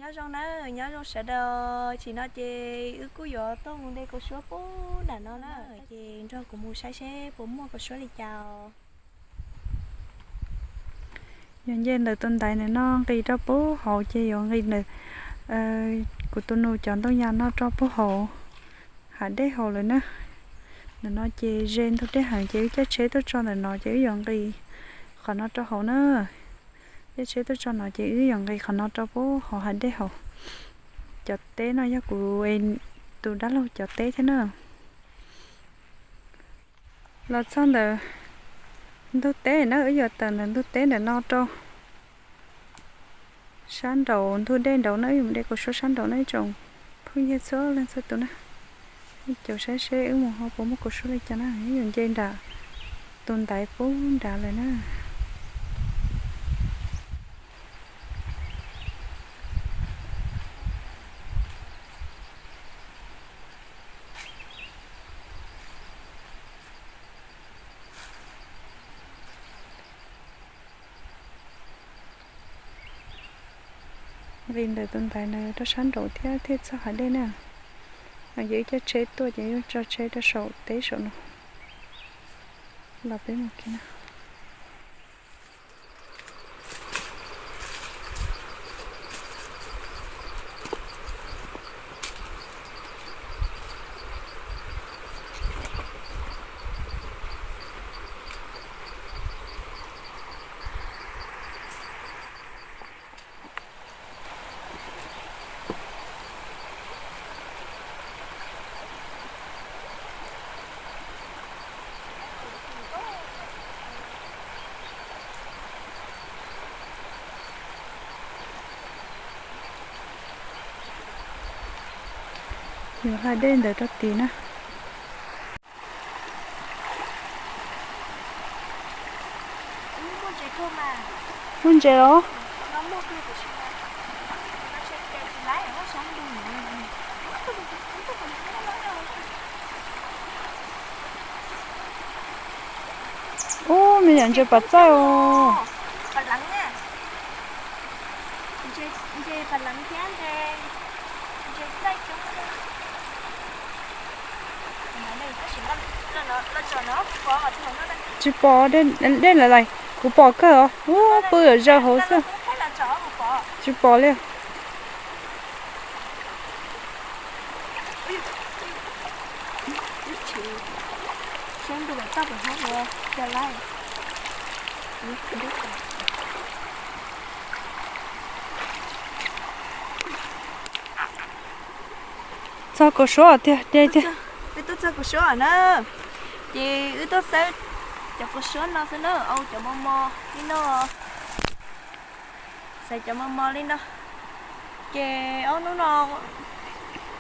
Nyob zoo na, nyob zoo sawv daws, tam sim no ces wb kuj yuav tuaj mus de kaus suab pub nram no na, ces nrog kuv mus saib seb puas muaj kaus suab li cas. Yog nce ntawm tus ntaiv ntawm no nqis rau pub hauv ces yuav nqis ntawm kuv tus nus cov ntoo yas no rau pub hauv hav dej hauv lawm na. Ntawm no ces ze ntug dej heev ces wb caij tsheb tuaj tso ntawm no ces wb yuav nqis qhov no rau hauv na. Caij tsheb tuaj tso no ces wb yuav nqis qhov no rau pub hauv hav dej hauv. Cov teb no yog kuv tus dab laug cov teb thiab na. Los txog ntawm ntug teb na, wb yuav tawm ntawm ntug teb ntawm no rau sab nraud ntug dej nraud na, wb yuav mus de kaus suab sab nraud na ib tsoom phooj ywg txhua leej txhua tus na. Wb caum saib seb wb mus ho puas muaj kaus suab li cas na, wb yuav nce nram tus ntaiv pub nrad lawm na. Nqis ntawm tus ntaiv ntawd rau sab nraud thiab thiaj txog hav dej na. Ces wb caij tsheb tuaj ces wb tso tsheb rau saum teb saum no. Los peb mus kiag na. Yuav hla dej ntawd rau tid na. Muaj ntses los? Ub, me nyuam ntses pam txaij os. Tsis pom, dej lawm lais, kuv pom kawg os, ub, pw zaws hauv xwb. Tsis pom li. Txog kaus suab tiag, de tiag. Wb tuaj txog kaus suab na, ces wb tuaj xawb cov kaus suab no xwb na, au cov mos mos li no. Xawb cov mos mos li no. Ces ob hnub no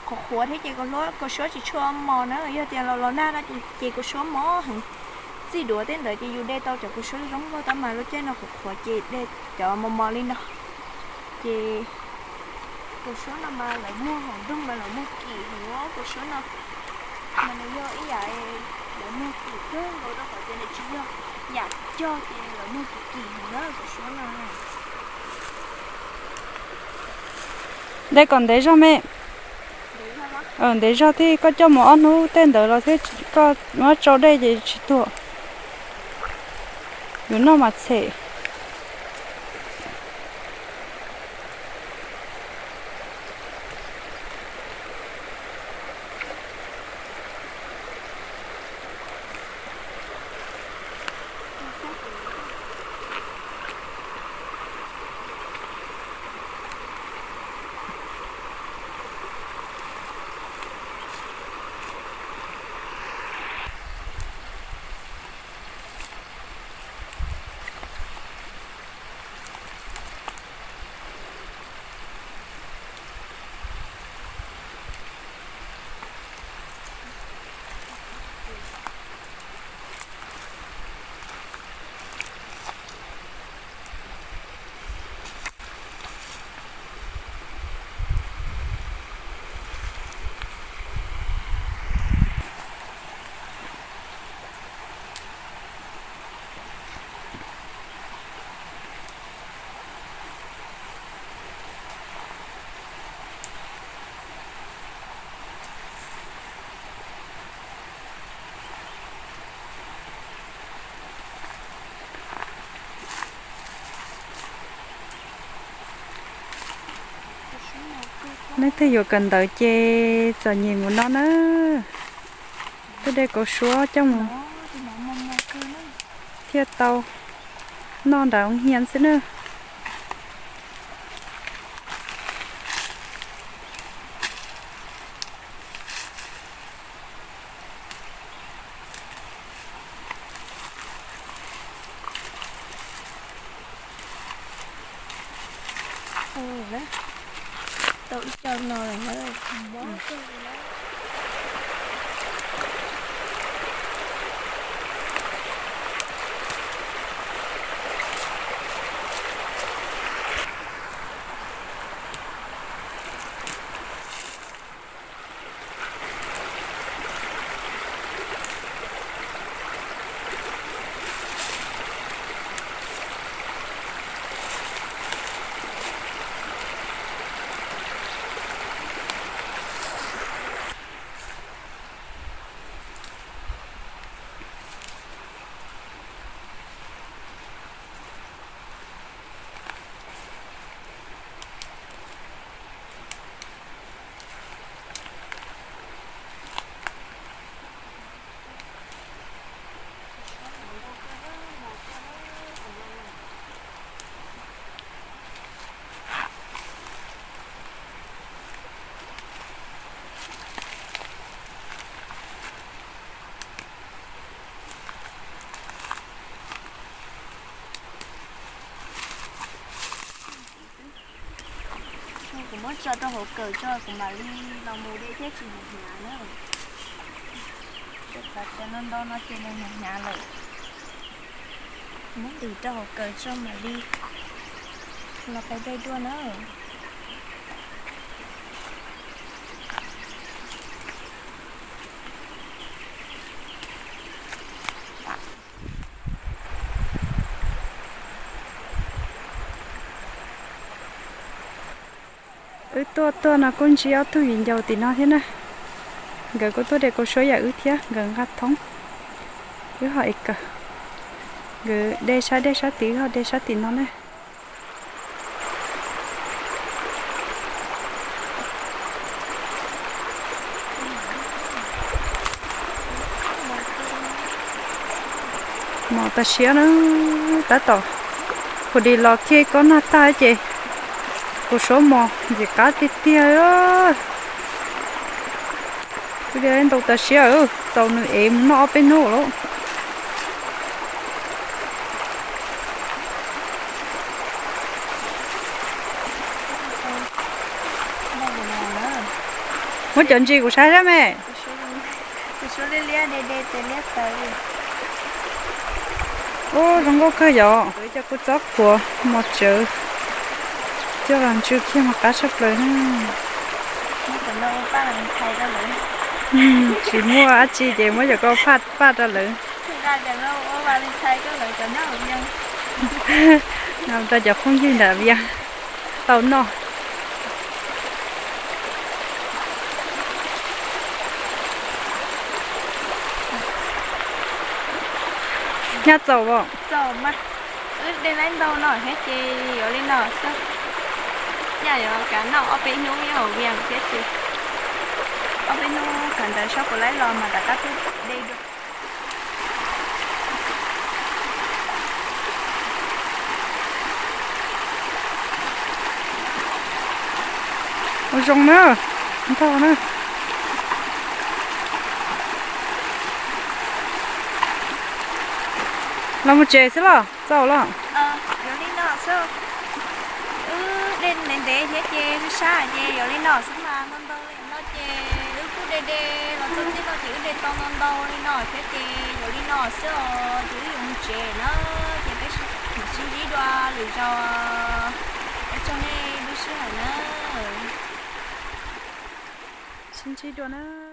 qhuav qhuav thiab ces kaus suab tsis tshua mos na, yog tias los los nag no ces kaus suab mos heev. Txij duav tej ntawd ces yus de tau cov kaus suab zoo nkauj tab mas lub caij no qhuav qhuav ces de cov mos mos li no. Ces kaus suab no mas lawv muag hauv nroog mas lawv muag kim heev os, kaus suab no mas nws yog ib yam lawv muag kim kawg nkaus rau qhov tias nws tsis yog yam cog ces lawv muag kim kim heev na kaus suab no. De kom ntev zog me. Ntev zog thiab, koj coj mus ob hnub tej ntawd los thiab koj muab tsau dej ces tsis tuag. Yuav noj mas txhem. Leej twg yuav kawm ntawv ces txom nyem mus no na. Tuaj de kauv suab coj mus thiaj tau noj nram hoob hias xwb na. Tau ib co no lawm. Kuv muab tso rau hauv kawm tso kuv mam li los mus de thiab tsis hnyav na. Cov ntau ntau no ces nws hnyav hnyav lawm. Muab ntws rau hauv kawm tso mam li los pais de dua na. Wb tuaj tuaj no kuj ntsib ob tug viv ncaus tim no thiab na. Nkawd kuj tuaj de kauv suab yam wb thiab, nkawd nqa thoob, wb ho es kawm. Nkawd de sab dej sab tid, wb ho de sab tim no na. Mos tas siab na, tab tom kuv dim los kiag kob nag tag ces kuv suab mos ntxim qab tiag tiag. Kuv ntau tas siab, txaus nws ev mus noj ob peb hnub lawm. Muab cov ntsis kuv saib saib me. Ua zoo nkauj kawg yom. Cov kuv txob qhuav mos tsawv coj los ntsw kiag mas qab tshaj plaws na. Tsis muaj dab tsi ces muab cov ko faj faj rau lawv, rau cov phooj ywg nram Vias tau noj. Nyaj txaus as? Wb de laib ntau no thiab ces yuav li no xwb. Nyaj yuav kav noj ob peb hnub nyob hauv Vias thiab ces ob peb hnub kawm ntawv sab puas laib los mas rov qab tuaj de dua. Ua zoo na, ntau na. Los mus tsev xwb los txaus los? Yuav li no xwb. Wb de ntev ntev thiab ces wb sab ces yuav li no xwb mas ntau ntau li no ces wb kuj de de los txog txij no ces wb de tau ntau ntau li no thiab ces yuav li no xwb os ces wb yuav mus tsev na. Ces peb sib ntsib dua lwm zaus. Ua tsaug nej lub sij hawm na. Sib ntsib dua na.